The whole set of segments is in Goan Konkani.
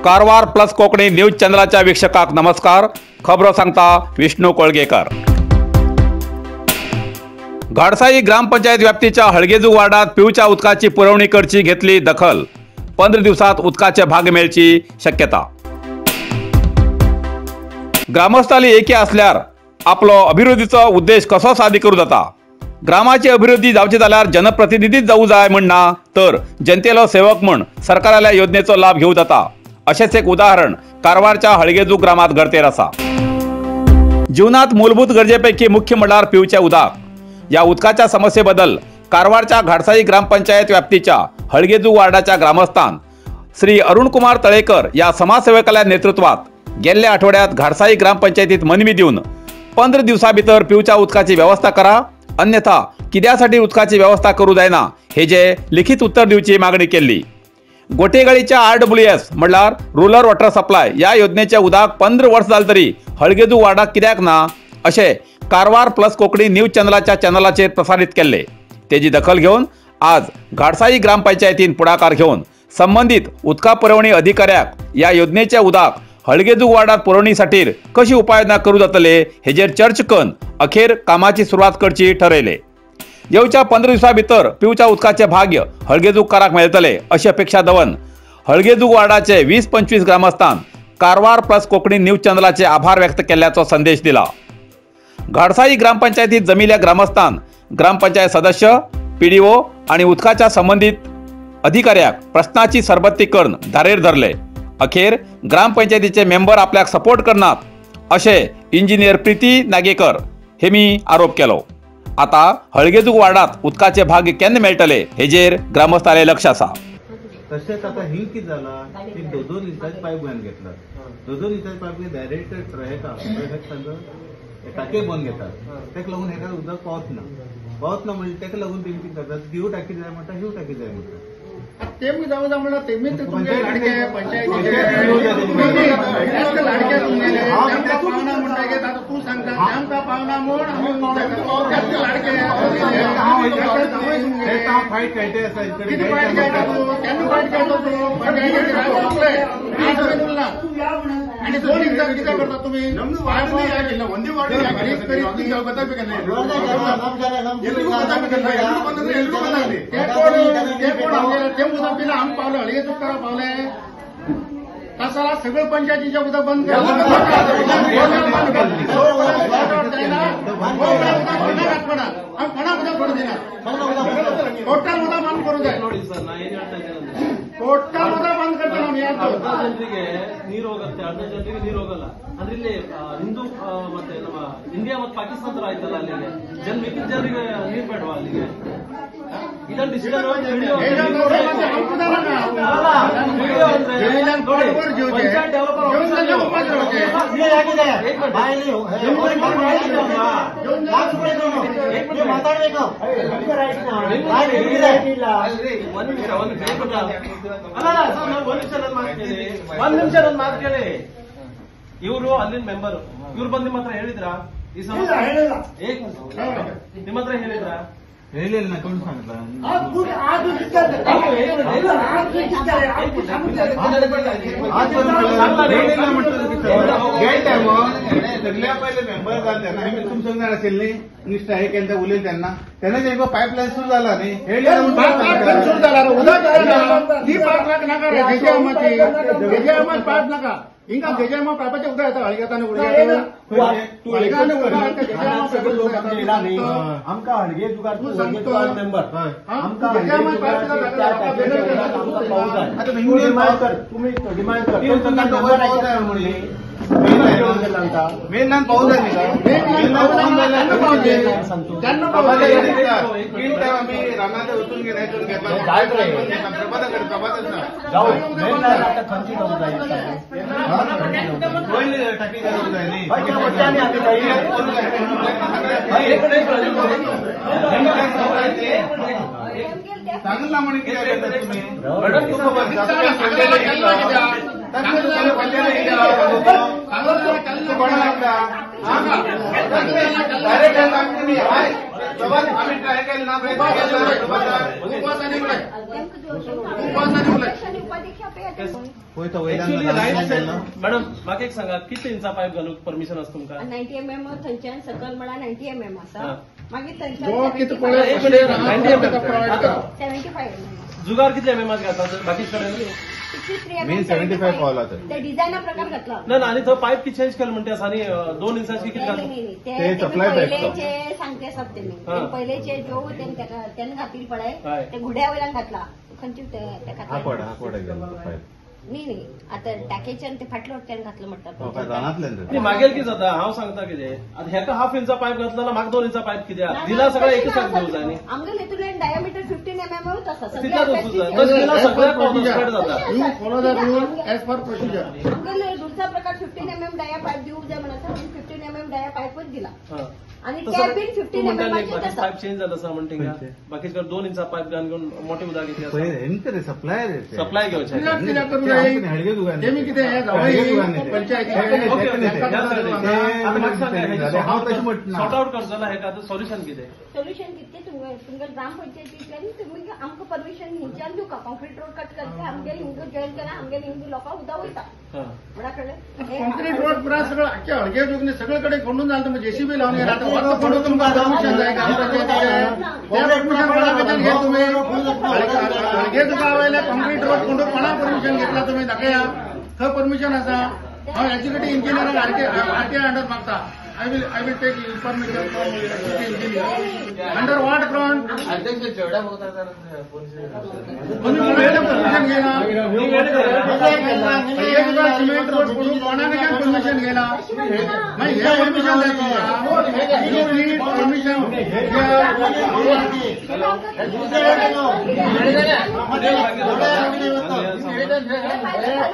Karwar plus Konkani news चॅनलाच्या वीक्षकांक नमस्कार। खबरो सांगता विष्णू कोळगेकर। घाडसाई ग्रामपंचायत व्याप्तीच्या हळगेजू वार्डात पिवच्या उदकाची पुरवणी करची घेतली दखल। 15 दिवसात उदकाचे भाग मेळची शक्यता। ग्रामस्थाली एकी असल्यार आपलो अभिवृद्धीचो उद्देश कसो साध्य करू जाता। ग्रामाची अभिवृद्धी जावची जाल्यार जनप्रतिनिधीच जाऊ जाय म्हण ना, तर जनतेलो सेवक म्हण सरकाराल्या योजनेचो लाभ घेऊ जाता। अशेंच एक उदाहरण कारवारच्या हळगेजू ग्रामात घडतेर आसा। जीवनात मूलभूत गरजेपैकी मुख्य म्हणल्यार पिवचें उदक। या उदकाच्या समस्येबद्दल कारवारच्या घाडसाई ग्रामपंचायत व्याप्तीच्या हळगेजू वार्डाच्या ग्रामस्थान श्री अरुणकुमार तळेकर या समाजसेवकाल्या नेतृत्वात गेल्ल्या आठवड्यात घाडसाई ग्रामपंचायतीत मनवी दिवन 15 दिवसा भितर पिवच्या उदकाची व्यवस्था करा, अन्यथा कित्यासाठी उदकाची व्यवस्था करू जायना हे जे लिखित उत्तर दिवची मागणी केली। गोटेगाळीच्या RWS म्हणल्यार रुरल वॉटर सप्लाय या योजनेचे उदक 15 वर्ष जाले तरी हळगेजू वार्डाक कित्याक ना अशें कारवार प्लस कोंकणी न्यूज चॅनलाच्या चॅनलाचेर प्रसारीत केल्ले। तेजी दखल घेवन आज घाडसाई ग्रामपंचायतीन पुढाकार घेवन संबंधित उदका पुरवणी अधिकाऱ्याक या योजनेचे उदक हळगेजू वार्डात पुरवणीसाठी कशी उपाययोजना करू जातले हेजेर चर्चा करून अखेर कामाची सुरवात करची ठरयले। येवच्या 15 दिवसां भितर पिवच्या उदकाचे भाग्य हळगेजूकाराक मेळटले अशी अपेक्षा दवन हळगेजू वार्डाचे 20-25 ग्रामस्थान कारवार प्लस कोंकणी न्यूज चॅनलाचे आभार व्यक्त केल्ल्याचो संदेश दिला। घाडसाई ग्रामपंचायतीत जमिल्ल्या ग्रामस्थान ग्रामपंचायत सदस्य PDO आणि उदकाच्या संबंधित अधिकाऱ्याक प्रश्नाची सरबत्ती करून धारेर धरले। अखेर ग्रामपंचायतीचे मेंबर आपल्याक सपोर्ट करनात अशें इंजिनियर प्रीती नागेकर हे मी आरोप केलो। आता हळगेजू वार्डात उदकाचे भाग्य केन्ना मेळटले हेजेर ग्रामस्थाले लक्ष आसा। तशेंच आता ही कितें जाला की 2-2 दिसांचे पायप बंद घेतला, 2-2 दिसांचे पायप डायरेक्ट ट्रॅका टाके बंद घेतात, ताका लागून हेका उदक पावत ना, पावत ना म्हणजे ताका लागून तेमी कितें करतात, हिव टाकी जाय म्हणटा, हिव टाकी जाय म्हणटा। तेमी जाऊ जा म्हणटा तेमी तुमगे लाडके पंचायतीचे लाडके तुमगेले तांकां पावना म्हणटा कितें आतां तूं सांगता तांकां पावना म्हूण लाडके फायट खेळटे आसा। कितें फायट खेळटा तूं, केन्ना फायट खेळटा तूं? पंचायतीचे आनी 2 दिसांक कितें करता तुमी? ते उदक पिला आमी पावले हळगेजूकारा पावले तसो सगळे पंचायतीचे उदक बंद आमी कोणाक उदक करूं दिना, टोटल उदक बंद करूं जाय, ಟೋಟಲ್ ಉದಕ ಬಂದ್ ಕರ್ತಾನೆ ನಾವು. ಅರ್ಧ ಜನರಿಗೆ ನೀರು ಹೋಗುತ್ತೆ, ಅರ್ಧ ಜನರಿಗೆ ನೀರು ಹೋಗಲ್ಲ. ಅಂದ್ರೆ ಇಲ್ಲಿ ಹಿಂದೂ ಮತ್ತೆ ನಮ್ಮ ಇಂಡಿಯಾ ಮತ್ತು ಪಾಕಿಸ್ತಾನ ತರ ಆಯ್ತಲ್ಲ, ಅಲ್ಲಿ ಜನ ಮಿಕ್ಕಿದ ಜನರಿಗೆ ನೀರ್ ಬೇಡವಾ ಅಲ್ಲಿಗೆ? ಇದನ್ನ ಡಿಸಿಷನ್ ಒಂದ್ ನಿಮಿಷ ನನ್ ಮಾತು ಕೇಳಿ. ಇವರು ಅಲ್ಲಿನ ಮೆಂಬರ್, ಇವ್ರು ಬಂದ್ ನಿಮ್ಮ ಹತ್ರ ಹೇಳಿದ್ರಾ ಈ ಸಮಸ್ಯೆ? ನಿಮ್ಮ ಹತ್ರ ಹೇಳಿದ್ರಾ? ಹೇಳಿಲ್ಲ ನಾ कोण सांगता? सगळ्या पहिले मेंबर जाले तेन्ना आमी तुमकां सांगणार आशिल्ली निश्ठा हे केन्ना उलयले तेन्ना तेन्ना तेंकां पायपलायन सुरू जाला न्ही, पायपलायन सुरू जाला उदक ही 5 लाख नाका रे गेजेआमाची, गेजेआमाच 5 नाका हिंगा गेजेआमा पायपाचें उदक येता हळगेतान आमकां हळगेजुगार मेंबर आमकां तुमी डिमांड कर मेन लायन पावस जाय आमी रानांत वचून सांगला म्हण कितें करता तुमी? मॅडम म्हाका एक सांगा कितले इंचा पायप घालूंक परमिशन आसा तुमकां? 90 mm थंयच्यान सकयल म्हळ्यार 90 mm आसा, मागीर थंयच्यान 75 mm. जुगार कितले एम एम घातला बाकी कडेन? 63 mm. मी 75 पावला ते डिझायना प्रकार घातला ना. आनी थंय पायप कितें चेंज केलें म्हणटे आसा आनी 2 इंचाची कितें घातला ते सप्लाय पयलेचे सांगते आसात तेमी पयलेचे जो तेन्ना घातील पळय ते घुड्या वयल्यान घातला खंयची पायप न्ही न्ही आतां टाकेच्यान ते फाटल्या वटच्यान घातलं म्हणटा. न्ही मागेल कितें जाता हांव सांगता कितें, आतां हेका हाफ इंचा पायप घातला जाल्यार म्हाका 2 इंचा पायप कित्याक दिला? सगळें एकच दिवंक जाय न्ही. आमगेले हितूंतल्यान डायमिटर 15 mm आसा तितल्याच वचूंक जाय. तशें दिला सगळ्याक स्प्रेड जाता. You follow the rule as per procedure. आमगेले रुल्सा प्रकार 15 mm डाया पायप दिवंक जाय म्हणून 15 mm डाया पायपच दिला आनी ते बीन 15 mm. पायप चेंज जाला आसा म्हणटा थिंगा बाकीचे 2 इंचा पायप घालून घेवन मोठे उदक घेतले सप्लाय सप्लाय घेवचें. तेमी कितें पंचायती सॉर्ट आउट करता जाल्यार हेका आतां सोल्युशन कितें? सोल्युशन कितें तुमगे ग्रामपंचायतींतल्यान तुमी आमकां परमिशन हिंच्यान दिवका, कॉन्क्रीट रोड कट करता आमगेले हिंदू जॉयन करा, आमगेले हिंदू लोकांक उदक वयता म्हणा कळ्ळें. कॉन्क्रीट रोड पुरा सगळं आख्या हळगे जुगने सगळे कडेन खणून जालें, जेसीबी लावन येयला. आतां खणून तुमकां परमिशन जाय ग्रामपंचायतीचें? तें परमिशन कोणा कडच्यान घेत तुमी? हळगे जुगा वयले कॉन्क्रीट रोड खणून कोणा परमिशन घेतला तुमी? दाखया खंय परमिशन आसा. हांव एज्युकेटीव इंजिनियराक आरटीआय अंडर मागता. I will take information from executive engineer. Under what ground? तुम्ही परमिशन घेना? सिमेंट रोड करून कोणाकडच्यान परमिशन घेना? मागीर हे परमिशन जाय तुमकां? परमिशन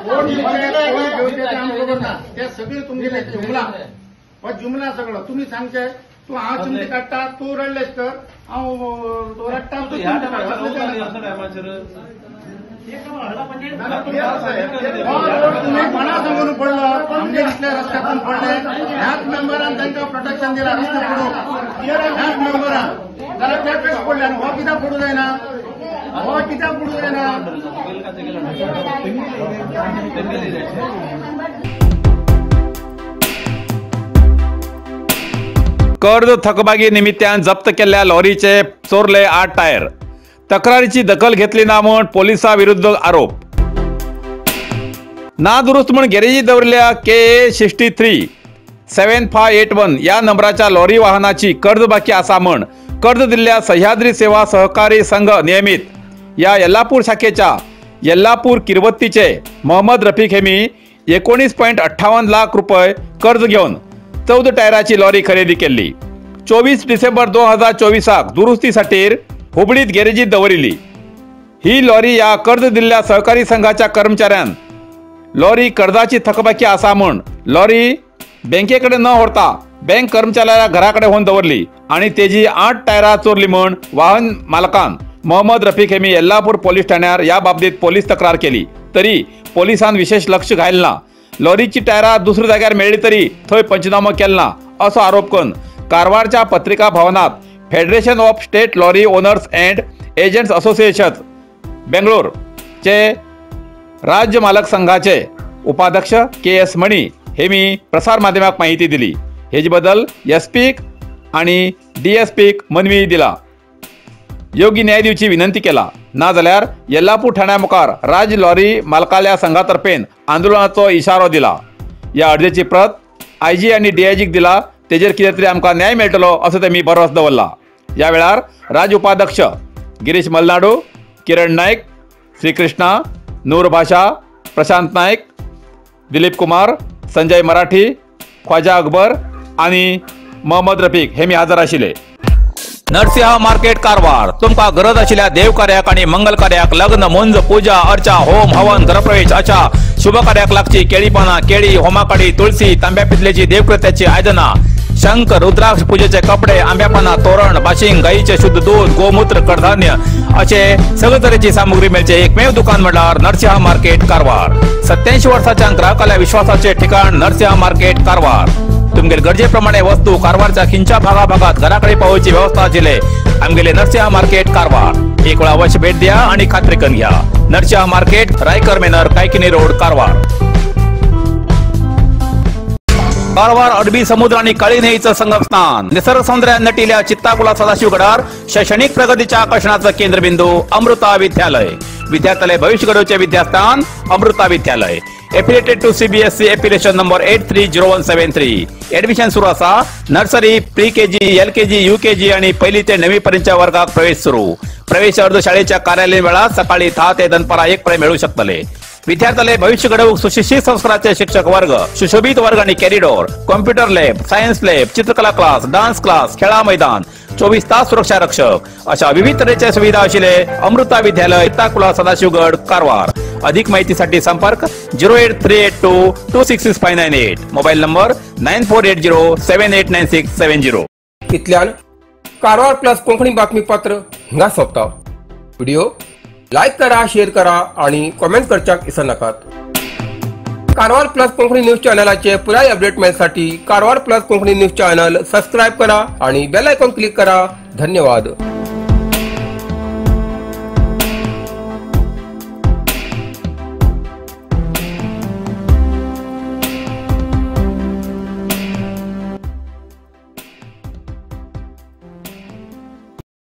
कोण घेवचें तें आमकां खबर ना. ते सगळे तुमगेले जुमला हो जुमला सगळो तुमी सांगचे. तूं हांव चिमटे काडटा, तूं रडलेस तर हांव रडटा. तूं तुमी कोणा सांगून पडलो? आमगे इतल्या रस्त्यातून पडले. ह्याच मेंबरान तांकां प्रोटेक्शन दिला रस्ते पडूंक. ह्याच मेंबरान जाल्यार ते कशें पडले आनी हो कित्याक पडूं जायना? हो कित्याक पडूं जायना? कर्ज थकबाकी निमित्तान जप्त केल्ल्या लॉरीचे चोरले 8 टायर, तक्रारीची दखल घेतली ना म्हूण पोलिसा विरुद्ध आरोप. नादुरुस्त म्हूण गॅरेजीत दवरिल्ल्या KA 63 7581 या नंबराच्या लॉरी वाहनाची कर्जबाकी आसा म्हूण कर्ज दिल्ल्या सह्याद्री सेवा सहकारी संघ नियमित या येल्लापूर शाखेच्या येल्लापूर किरवत्तीचे मोहम्मद रफीक हेमी 19.58 लाख रुपये कर्ज घेवन 14 टायराची लॉरी खरेदी केली. 24 डिसेंबर 2024 दुरुस्तीसाठी हुबळीत गॅरेजीत दवरिली. ही लॉरी या कर्ज दिल्ल्या सहकारी संघाच्या कर्मचाऱ्यान लॉरी कर्जाची थकबाकी आसा म्हूण लॉरी बँकेकडे न व्हरता बँक कर्मचाऱ्याच्या घराकडे व्हरून दवरली आणि तेजी 8 टायरां चोरली म्हूण वाहन मालकान मोहम्मद रफीक हेमी येल्लापूर पोलीस ठाण्यार या बाबतीत पोलीस तक्रार केली. तरी पोलिसान विशेष लक्ष घायलें ना. लॉरीची टायरां दुसऱ्या जाग्यार मेळ्ळी तरी थंय पंचनामो केलो ना असो आरोप करून कारवारच्या पत्रिका भवनात federation of state lorry owners and agents association बेंगलोरचे राज्य मालक संघाचे उपाध्यक्ष KS मणी हे मी प्रसार माध्यमाक माहिती दिली. हेजे बद्दल एसपीक आणि डीएसपीक मनवी दिला. योग्य न्याय दिवची विनंती केला. ना जाल्यार येल्लापूर ठाण्या मुखार राज्य लॉरी मालकाल्या संघातर्फेन आंदोलनाचो इशारो दिला. या अर्जेची प्रत आयजी आनी डीआयजीक दिला. तेजेर कितें तरी आमकां न्याय मेळटलो असो तेमी भरवंस दवरला. ह्या वेळार राज्य उपाध्यक्ष गिरीश मलनाडू, किरण नायक, श्रीकृष्णा, नूर भाषा, प्रशांत नायक, दिलीप कुमार, संजय मराठी, ख्वाजा अकबर आनी मोहम्मद रफीक हे मी हजर आशिल्ले. नरसिंह मार्केट कारवार तुमकां गरज आशिल्ल्या देवकार्याक आनी मंगल कार्याक, लग्न, मुंज, पूजा अर्चा, होम हवन, गृहप्रवेश अशा शुभ कार्याक लागची केळी पानां, केळी, होमाकाडी, तुळसी, तांब्या पितलेची देवकृत्याची आयदनां, शंख, रुद्राक्ष, पूजेचे कपडे, आंब्या पानां, तोरण, बाशिंग, गायीचे शुद्ध दूध, गोमूत्र, कडधान्य असे सगळे तरेची सामुग्री मेळचे एकमेव दुकान म्हणल्यार नरसिंह मार्केट कारवार. 87 वर्साच्या ग्राहकाल्या विश्वासाचे ठिकाण नरसिंह मार्केट कारवार. तुमगेले गरजे प्रमाणे वस्तू कारवारच्या खिंच्या भागाभागात घराकडे पावोवची व्यवस्था आशिल्ले आमगेले नरसिंहा मार्केट कारवार. एक वेळा अवश्य भेट द्या आणि खात्री करून घ्या. Narasimha market, Raikar manor, Kaikini road, Karwar. Karwar अरबी समुद्र आणि काळी न्हंयेचं संगमस्थान, निसर्ग सौंदर्यात नटिल्या चित्ताकुला सदाशिवगडार शैक्षणिक प्रगतीच्या आकर्षणाचं केंद्रबिंदू अमृता विद्यालय. विद्यार्थ्याला भविष्य घडवचे विद्यास्थान Amrita Vidyalaya. Affiliated to CBSE affiliation number 830173. Admission सुरू असा. Nursery, pre KG, LKG, UKG आणि पहिली ते 9वी पर्यंतच्या वर्गात प्रवेश सुरू. प्रवेश अर्ज शाळेच्या कार्यालयीन वेळात सकाळी 10 ते दनपारा 1 पर्यंत मिळू शकतले. विद्यार्थ्याला भविष्य घडवूक सुशिक्षित संस्काराचे शिक्षक वर्ग, सुशोभित वर्ग आणि corridor, computer lab, science lab, चित्रकला क्लास, डान्स क्लास, खेळा मैदान, 24 तास सुरक्षा रक्षक अशा विविध तऱ्हेच्या सुविधा आशिल्ले अमृता विद्यालय, चित्ताकुला सदाशिवगड, कारवार. अधिक माहितीसाठी संपर्क 08382 266598, मोबाईल नंबर 9480 789670. इतल्यान कारवार प्लस कोंकणी बातमीपत्र हिंगा सोंपता. व्हिडिओ लायक करा, शेअर करा आणि कॉमेंट करच्याक विसरनाकात. कारवार प्लस कोंकणी न्यूज चॅनलाचे पुराय update मेळसाठी Karwar plus Konkani news channel subscribe करा आणि बेल आयकॉन क्लिक करा. धन्यवाद.